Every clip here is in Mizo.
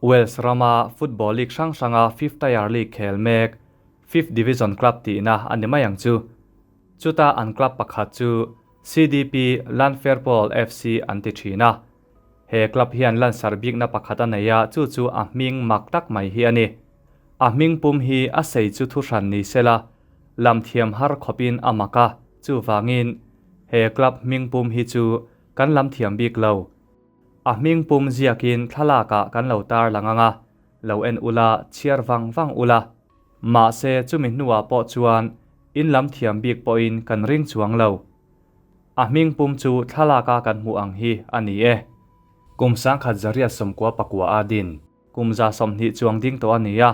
Wales rama football league hrang hranga fifth tier league khel mek, fifth division club tihna a ni mai ang chu. Chuta an club pakhat chu CDP Llanfairpwll FC an ti thin a. He club hian lansar bikna pakhat a nei a, chu chu a hming mak tak mai hi a ni. A hming pum hi a sei chu thuhran ni sela, lam thiam har khawpin a mak a, chuvangin he club hming pum hi chu kan lam thiam bik lo. A hming pum ziakin thlalakah kan lo tar lang ang a, lo en ula, chhiar vang vang ula. Mahse chumi hnuah pawh chuan in lam thiam bik pawhin kan ring chuang lo. A hming pum chu thlalaka kan hmuh ang hi a ni e. Kum sangkhat zariat sawmkua pakua a din. Kum 120 chuang ding tawh a ni a,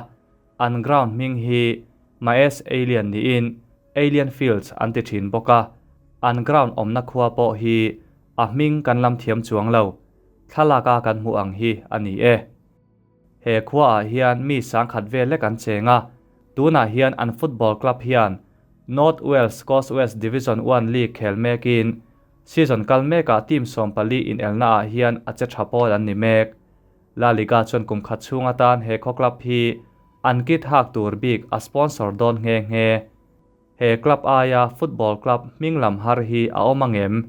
an ground hming hi Maes Alien niin Alien Fields an ti thin bawk a, an ground awmna khua pawh hi a hming kan lam thiam chuang lo, thlalaka kan hmuh ang hi a ni e. He khuaah hian mi sangkhat vel lek an cheng a, tunah hian an football club hian North Wales Coast West Division One League khel mekin season kal mekah team 14 inelnaah hian a che tha pawl an ni mek. La Liga chuan kum khat chhung atan he khaw club hi an kit hak tur bik a sponsor dawn nghe nghe. He club aia football club hming lam har hi a awm angem?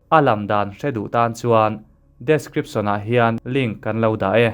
A lam dan hre duh tan chuan description ah hian link kan lo dah e.